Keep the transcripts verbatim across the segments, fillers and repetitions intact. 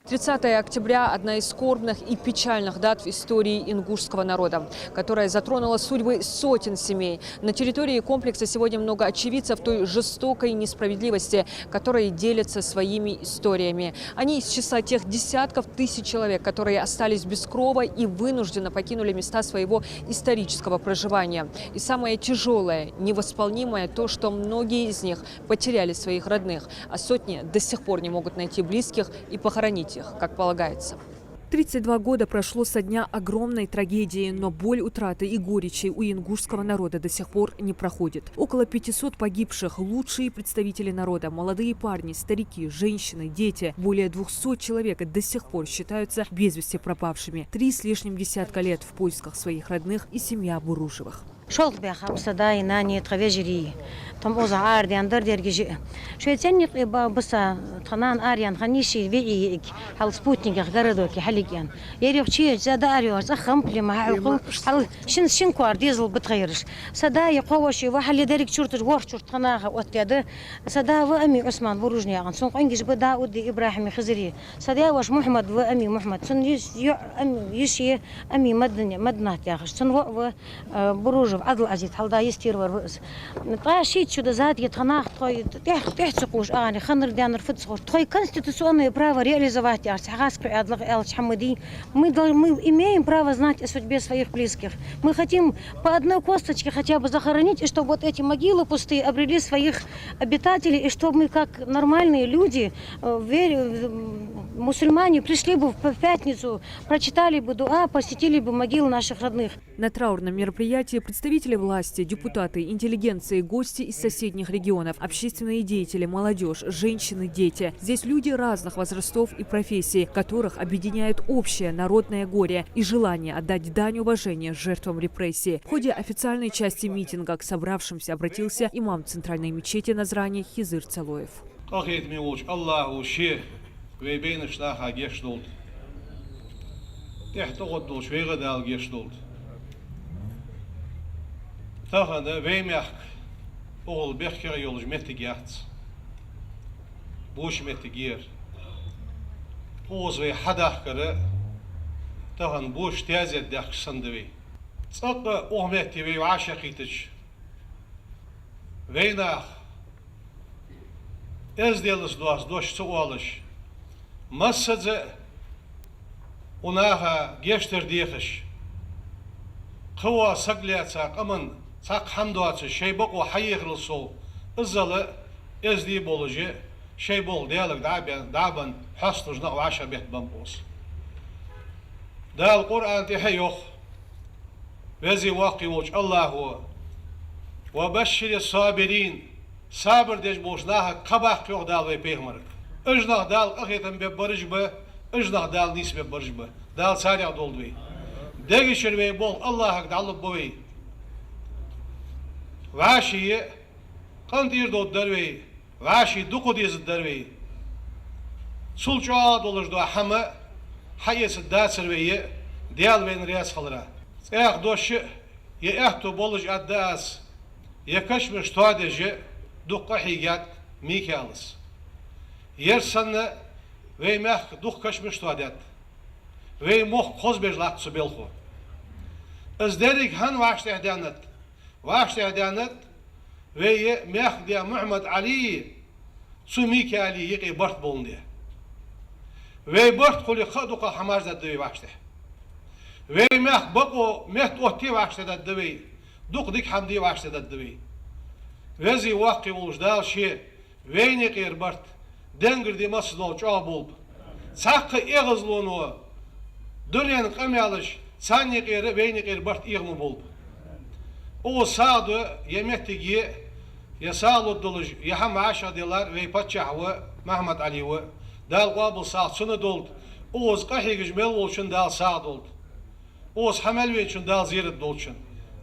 Тридцатое октября — одна из скорбных и печальных дат в истории ингушского народа, которая затронула судьбы сотен семей. На территории комплекса сегодня много очевидцев той жестокой несправедливости, которые делятся своими историями. Они из числа тех десятков тысяч человек, которые остались без крова и вынужденно покинули места своего исторического проживания. И самое тяжелое, невосполнимое то, что многие из них потеряли своих родных, а сотни до сих пор не могут найти близких и похоронить их, как полагается. Тридцать два года прошло со дня огромной трагедии, но боль утраты и горечи у ингушского народа до сих пор не проходит. Около пятисот погибших — лучшие представители народа, молодые парни, старики, женщины, дети. Более двухсот человек до сих пор считаются без вести пропавшими. Три с лишним десятка лет в поисках своих родных и семья Буружевых. Шолха баьхаб са даи нанеи тха вежарий. Тхо укхаза арадаьнна дар деррига жиъ. Шоай цӀенна юкъе ба-, биса тха нана араяьнна хиннай ший виӀий йиӀиг, хьал Спутниках городоке хьалъяьккха. Ер юха чу еза даар йоагӀаш, цӀагӀа хампли ма хьалкху, хьал шин, шин кор дезал ба тха ераш. Са даи кхо воши ва хьале деррига чурташ, ворхӀ чурт тха наха оттадаьд. Са да ва Ами Ӏусман Буружнаькъан, цун къонгаш ба Дауди, Ибрахьими, Хизри. Са даь-воша Мухьмад ва Ами Мухьмад, цун йиш, йоӀ Ами, йиш я Ами Мадни-, Маднат яхаш, цун воӀ ва, э, Буружев Ӏабдул-Ӏазиз, хьалха йистера вар ва из. ТӀа шийтта шу да зӀамига тха нах тхоай тӀех-, тӀехьа ца кхувш, ани ханнар-даьннар фуд ца ховш, тхоай конституционное право реализовать яхаш, хьагӀаскхуьадлагӀа аьлча хӀама дий. Мы дол-, мы имеем право знать о судьбе своих близких. Мы хотим по одной косточке хотя бы захоронить, и чтобы вот эти могилы пустые обрели своих обитателей, и чтобы мы, как нормальные люди, э, вер-, м, мусульмане, пришли бы в п-, в пятницу, прочитали бы дуа, посетили бы могилы наших родных. На траурном мероприятии представители власти, депутаты, интеллигенция и гости из соседних регионов, общественные деятели, молодёжь, женщины, дети. Здесь люди разных возрастов и профессий, которых объединяет общее народное горе и желание отдать дань уважения жертвам репрессий. В ходе официальной части митинга к собравшимся обратился имам центральной мечети Назрани Хизир Цалоев. Къахетаме волча АллахӀа ше вай байнача наха гешт долда. ТӀехьа тӀагӀоргдолча вайга Дала гешт долда. Тахан вай мехка укхул бехке йолаш моттиг яц. Боша моттиг я ер. Укхаза вай хьадахкар тахан боша таьзет даьккхача санна да вай. ЦӀаккха укх метте вай вӀашагӀкхийтача, вай нах эзделаца доаца дош ца оалаш, массаза а укх наха гешт дар дехаш, кхывола саг лаьца къаман цхьаккха хӀама доацаш, шоай бокъо хьаехарал сов, иззал эздий болаш а, шоай болх Даьлага дӀа а бе-, дӀа а бенна, хьоасталуш накъа вӀашагӀбетта ба-м укхаза. Дала Къуръан тӀа а йоах, Веза-Воккха волча АллахӀа: «وبشر الصابرين». Сабар деш болча нахага кхаъ баккха, йоах Дала вай пайхамарга. Уж нах Дала къахетам бергбараш ба, уж нах Дала нийсбергбараш ба. Дала царех долда вай. Дегашкара вай болх АллахӀага дӀалургба вай. ВӀаший къинтӀера довргдар вай, вӀаший дукха дезаргдар вай. Цул чӀоагӀа долаш дола хӀама хьаэцаргдацар вай, Даьла вайна раьза хиларах. ЦӀаькха дош а, е аьттув болаш а аргда аз, е кашамаш тоадеш а дукха къахьийгад Микаила. Ер санна вай мехка дукха кашамаш тоадаьд. Вай мохк хозбеш латт цу балхо. Из деррига хӀана вӀаштӀехьадаьннад? ВӀаштӀехьадаьннад вай мехка даь Мухьмад-Ӏалий, цу Микаилий юкъе барт боландаь. Вай барт хуле, кхы а дукха хӀамаш дергда вай вӀаштӀехьа. Вай мехка бокъо меттаоттаде вӀаштӀехьадергда вай, дукха дика хӀама де вӀаштӀехьадергда вай. Веза-Воккха волча Дала ше вайна юкъера барт денгара ди массадола чӀоагӀа болба. Цхьаккха эгӀазлоно дунен къамаьлаш, царна юкъера а вайна юкъера барт эгӀа ма болба. Укхаза сагӀа ду, е моттиг я, е сагӀа лургдолаш, е хӀама вӀашагӀделар вай паччахь ва, Мухьмад-Ӏали ва. Дала къоабал сагӀа цунна долда, укхаза къахьегаш мел волчунна Дала сагӀа долда. Укхаза хьа мел веначунна Дала зерат долда шун.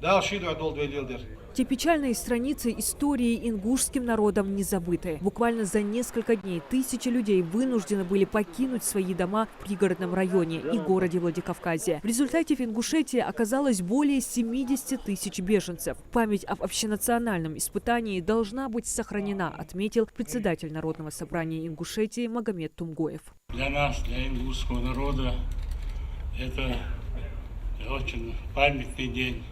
Дала ший духьа долда вай леладер. Те печальные страницы истории ингушским народом не забыты. Буквально за несколько дней тысячи людей вынуждены были покинуть свои дома в Пригородном районе и городе Владикавказе. В результате в Ингушетии оказалось более семидесяти тысяч беженцев. Память об общенациональном испытании должна быть сохранена, отметил председатель Народного собрания Ингушетии Магомед Тумгоев. Для нас, для ингушского народа, это очень памятный день.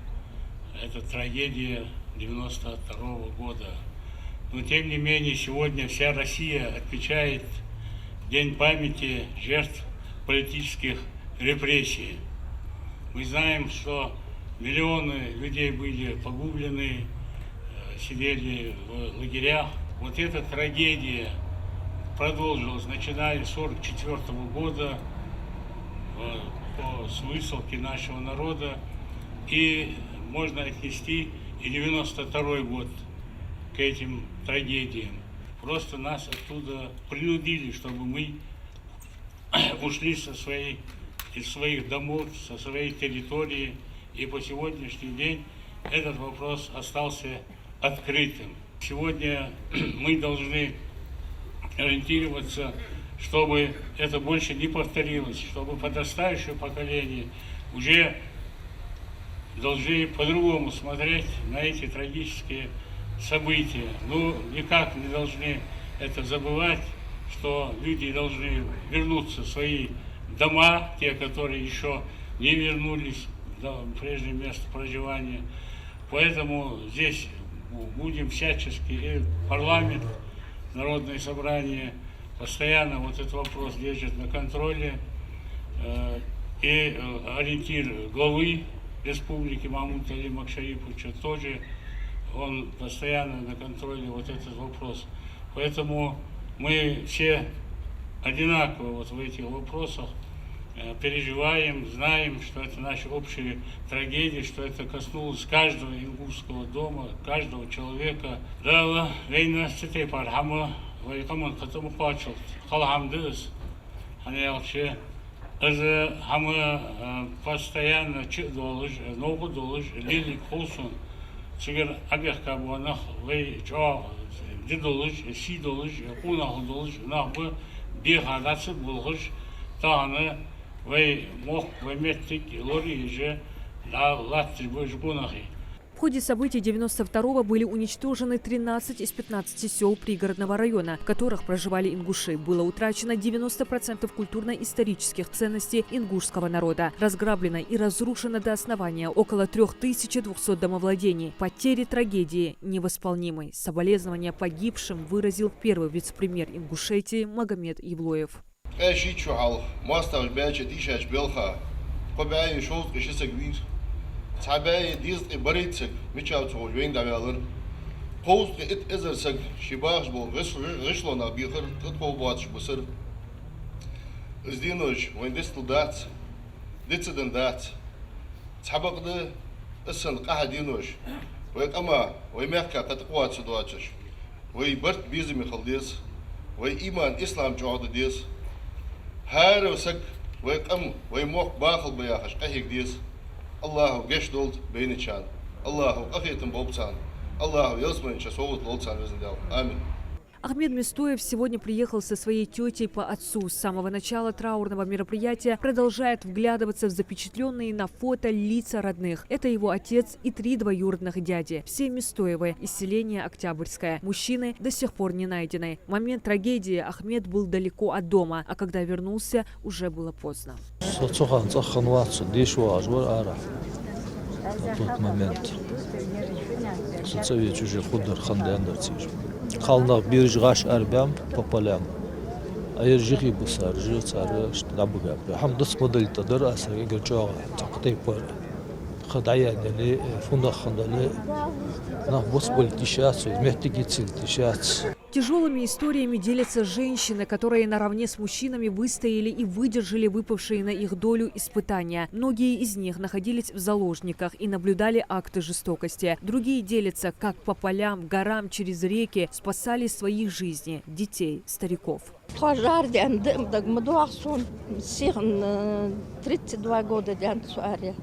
Это трагедия девяносто второго года. Но, тем не менее, сегодня вся Россия отмечает День памяти жертв политических репрессий. Мы знаем, что миллионы людей были погублены, э, сидели в лагерях. Вот эта трагедия продолжилась, начиная с сорок четвёртого года, э, по, с высылки нашего народа. И можно отнести и девяносто второй год к этим трагедиям. Просто нас оттуда принудили, чтобы мы ушли со своей, из своих домов, со своей территории. И по сегодняшний день этот вопрос остался открытым. Сегодня мы должны ориентироваться, чтобы это больше не повторилось, чтобы подрастающее поколение уже должны по-другому смотреть на эти трагические события. Ну, никак не должны это забывать, что люди должны вернуться в свои дома, те, которые ещё не вернулись в прежнее место проживания. Поэтому здесь будем всячески, и парламент, Народное собрание, постоянно вот этот вопрос держит на контроле. Э, и, э, ориентир главы республики Махмуда-Али Макшариповича тоже, он постоянно на контроле вот этот вопрос. Поэтому мы все одинаково вот в этих вопросах, э, переживаем, знаем, что это наша общая трагедия, что это коснулось каждого ингушского дома, каждого человека. Дала вайна цу тайпара хӀама вай къаман кхы тӀа ма кхоачалда, кхалхам да из. ХӀана аьлча, из хӀама, э, постоянно чу а долаш, э, новкъа долаш, лелийга хул сона. Цигара Ӏобехка бола нах вай чӀоагӀа ди долаш, сий долаш, къонахий долаш нах ба, беха дӀа ца болхаш, тахан вай мохк, вай моттиг лораеш дӀа латташ ба уж къонахий. В ходе событий девяносто второго были уничтожены тринадцать из пятнадцати сёл Пригородного района, в которых проживали ингуши. Было утрачено девяносто процентов культурно-исторических ценностей ингушского народа. Разграблено и разрушено до основания около трёх тысяч двухсот домовладений. Потери трагедии невосполнимы. Соболезнования погибшим выразил первый вице-премьер Ингушетии Магомед Евлоев. Ткъаь шийтта шу хьалха моастагӀаша баьча дийшача балха, кхо бӀаьи шовзткъеи ши саг вийра. Цхьа бӀаьи дезткъеи барайтта саг мичав ца ховш вайна дӀаваьлар. Кховзткъеи итт эзар саг ший бахаш бола гӀиш-, гӀишлонах бехар, тӀатӀа боацаш бисар. Из денош вайна дицдала дац, диц а дац. Цхьабакъда, из санна къахьа денош вай къама, вай мехка кхы тӀакхоачаш доацаш, вай барт безаме хила деза, вай иман, ислам чӀоагӀа де деза. ХӀара саг вай къам, вай мохк бахалба яхаш къахьега деза. АллахӀа гешт долда байначарна, АллахӀа къахетам болба царна, АллахӀа ялсмален чу совгӀат лолда царна, Везан Даьла. Амин. Ахмед Мистоев сегодня приехал со своей тётей по отцу. С самого начала траурного мероприятия продолжает вглядываться в запечатлённые на фото лица родных. Это его отец и три двоюродных дяди. Все Мистоевы из селения Октябрьское. Мужчины до сих пор не найдены. В момент трагедии Ахмед был далеко от дома, а когда вернулся, уже было поздно. Со цу хана цӀагӀа хиннавац, со деша вагӀаш вар арахьа. На тот момент со цӀавеча уже хургдар, хиннадаьннадар цига. Кхалнах, бераш, гӀаш арабаьннаб по полям. А ераш юхе бисараш, цар иштта дӀабигаб. ХӀама дац ма далийтадар аз, эггара чӀоагӀа цхьаккха тайпара. Кхы дӀаяьннай, фу нах хиннадале, нах боцбалийта йиш яц, моттиг йицъялийта йиш яц. Тяжёлыми историями делятся женщины, которые наравне с мужчинами выстояли и выдержали выпавшие на их долю испытания. Многие из них находились в заложниках и наблюдали акты жестокости. Другие делятся, как по полям, горам, через реки спасали свои жизни, детей, стариков. Тхо жар даьнна даа ма дагадоагӀа сона, сихана, э, тридцать два года даьннад со арахьа.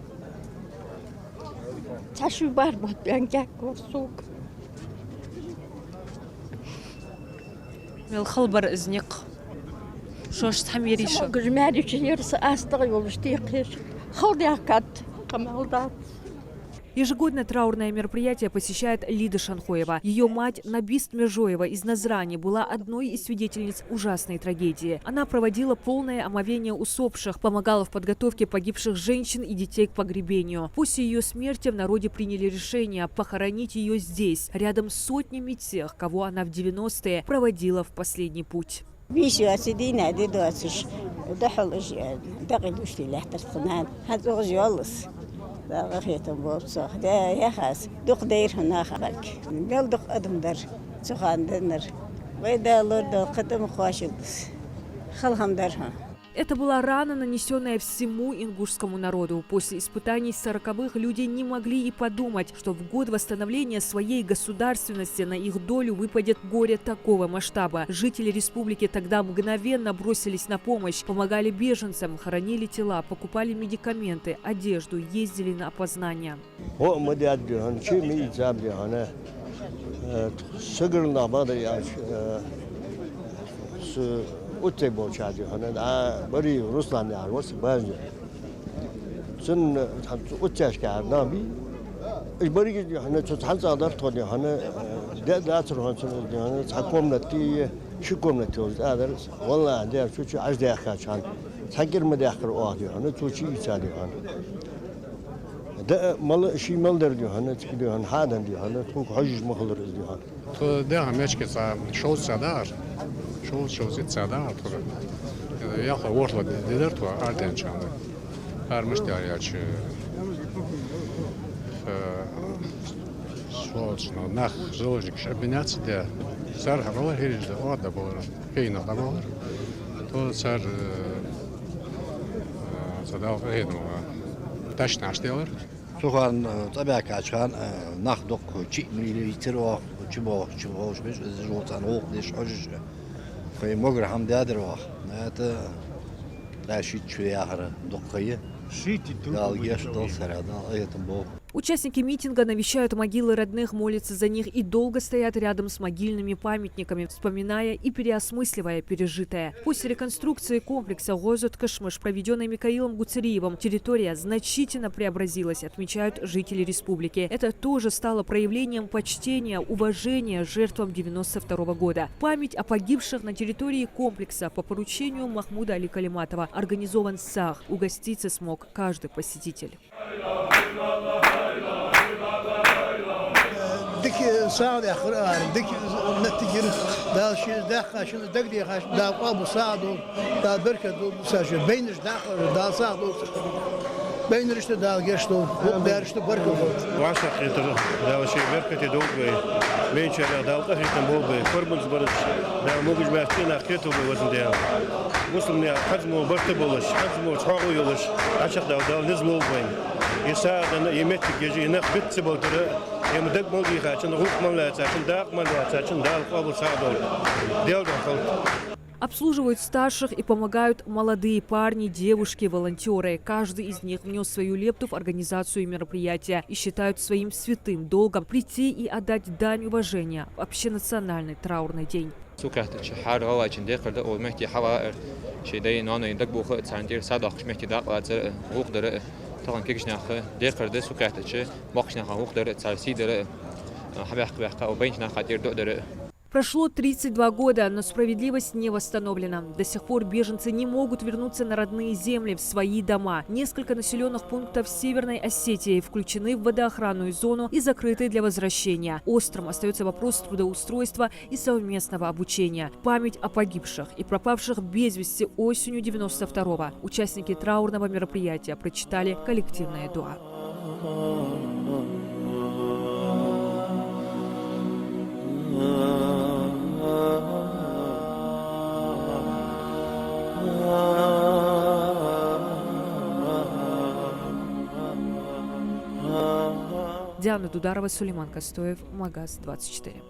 Цхьа ши бӀаь мотт бен кӀаьнк вар сога. Мел хала бар из никъ. Шоаш цхьа мерий шо? Гуж маьрича яр са астагӀа йолаш тӀехьа еш. Хала даьхкад, къамаьл дац. Ежегодно траурное мероприятие посещает Лида Шанхоева. Её мать Набист Межоева из Назрани была одной из свидетельниц ужасной трагедии. Она проводила полное омовение усопших, помогала в подготовке погибших женщин и детей к погребению. После её смерти в народе приняли решение похоронить её здесь, рядом с сотнями тех, кого она в девяностые проводила в последний путь. Бийса йоаца дийнахьа ди доацаш, духьал уж дакъа дувцаш лаьттар тха нана. ХӀанз укхаза йоалл из. Дала къахетам болба цох. Да, яхаш, дукха дайра хьона наха бӀарг. Мел дукха адам дар цу хана деннар. Вай Дала лорадолда, кхы тӀа ма кхоачалда из. Хала хӀама дар хьона. Это была рана, нанесённая всему ингушскому народу. После испытаний сороковых люди не могли и подумать, что в год восстановления своей государственности на их долю выпадет горе такого масштаба. Жители республики тогда мгновенно бросились на помощь, помогали беженцам, хоронили тела, покупали медикаменты, одежду, ездили на опознания. Гьо, ма даьд, дий хьона, чу ма ийцаб, дий хьона. Э, сагара нах бадар яьлча, э, с-, оццай болча, дий хьона, а, Бариев Руслан яхаш ва са баьнна. Цун, э, цхьа цу оццешка яр нах бий. Уж берригаш, дий хьона, цу цхьан цӀагӀа дар тхо, дий хьона, э, де дацар хьона цун, дий хьона, цхьа комнате, ши комнате йолаш цӀагӀа дар. Валлахьи, дер чу, чу Ӏаж даьхкача хана цхьа кӀира ма даьккхар оаха, дий хьона, цо чу ийца, дий хьона. Да, мала, ший мел дар, дий хьона, цига, дий хьона, хьадан, дий хьона, тхога хьожаш ма хилар из, дий хьона. Тхо даьха мечки цхьа шовзткъа саг дахар. Шовзткъа, шовзткъа итт саг дахар тхо. Ялх ворхӀлагӀа ди дар тхо арадаьннача хана. Ара мишта дар аьлча, э, сволочно, нах, заложникаш обменяться де. Цар хьабалар хӀираш да, оаха дӀабалар. Кхы нах дӀабалар. То цар, э, э, цар Дала къахетам болба, ташнаш делар. Цу хана, э, цӀабаьхкача хана, э, нах дукха чу а ма лийцар оаха, чу бохаш, чу бохаш беш, из жолцан гӀулакх деш хьожаш. Кхы могар хӀама даьдар оаха. Это да шийтта шу яхар дукха я. Шийтта Дала гешт долда цар, Дала къахетам болба. Участники митинга навещают могилы родных, молятся за них и долго стоят рядом с могильными памятниками, вспоминая и переосмысливая пережитое. После реконструкции комплекса «Гозот-Кашмыш», проведённой Микаилом Гуцериевым, территория значительно преобразилась, отмечают жители республики. Это тоже стало проявлением почтения, уважения жертвам девяносто второго года. Память о погибших на территории комплекса. По поручению Махмуда Али Калиматова организован сагӀ. Угоститься смог каждый посетитель. Дика сагӀа даьккхар ара, дика моттиг яр, Дала ший даьккха, шийна дагадехаш, Дала къоабал сагӀа долда, Дала беркат долда, са шо байнараш даккха, Дала сагӀа долда. Байнарашта Дала гешт долда, гӀулакх дарашта баркал долда. ВӀашагӀкхетар Дала ший беркате долда вай. Байначарех Дала къахетам болба вай. Корманца бараш Дала могаш-маьрша цӀенах кхеталба вай, везан Даьла. Бусалба наьха хьазмо барт болаш, хьазмо чӀоагӀо йолаш, дӀачакхдала Дала низ лулба вайна. Из сагӀа даьнна, из моттиг еш, из нах бицца балтара, из ма дага мел дийхачун, гӀулакх мел лаьцачун, дакъа мел лаьцачун Дала къоабал сагӀа долда. Даьла духьа хилда. Обслуживают старших и помогают молодые парни, девушки, волонтёры. Каждый из них внёс свою лепту в организацию мероприятия и считают своим святым долгом прийти и отдать дань уважения в общенациональный траурный день. Сога хаьттача, хӀара гӀалгӀачун декхар да укх метте хьавалар, шоай даьй-ноаной дагабоха, царна тӀера сагӀа доаккхаш, метте дакъа лацар, гӀулакх дар. Тахан кагийча наха декхар да, сога хаьттача, боккхийча наха гӀулакх дар, цар сий дар, хьабаьккха-баьккха, укх байнача наха тӀера дуӀа дар. Прошло тридцать два года, но справедливость не восстановлена. До сих пор беженцы не могут вернуться на родные земли, в свои дома. Несколько населённых пунктов Северной Осетии включены в водоохранную зону и закрыты для возвращения. Острым остаётся вопрос трудоустройства и совместного обучения. В память о погибших и пропавших без вести осенью девяносто второго участники траурного мероприятия прочитали коллективное дуа. Диана Дударова, Сулейман Костоев, Магас двадцать четыре.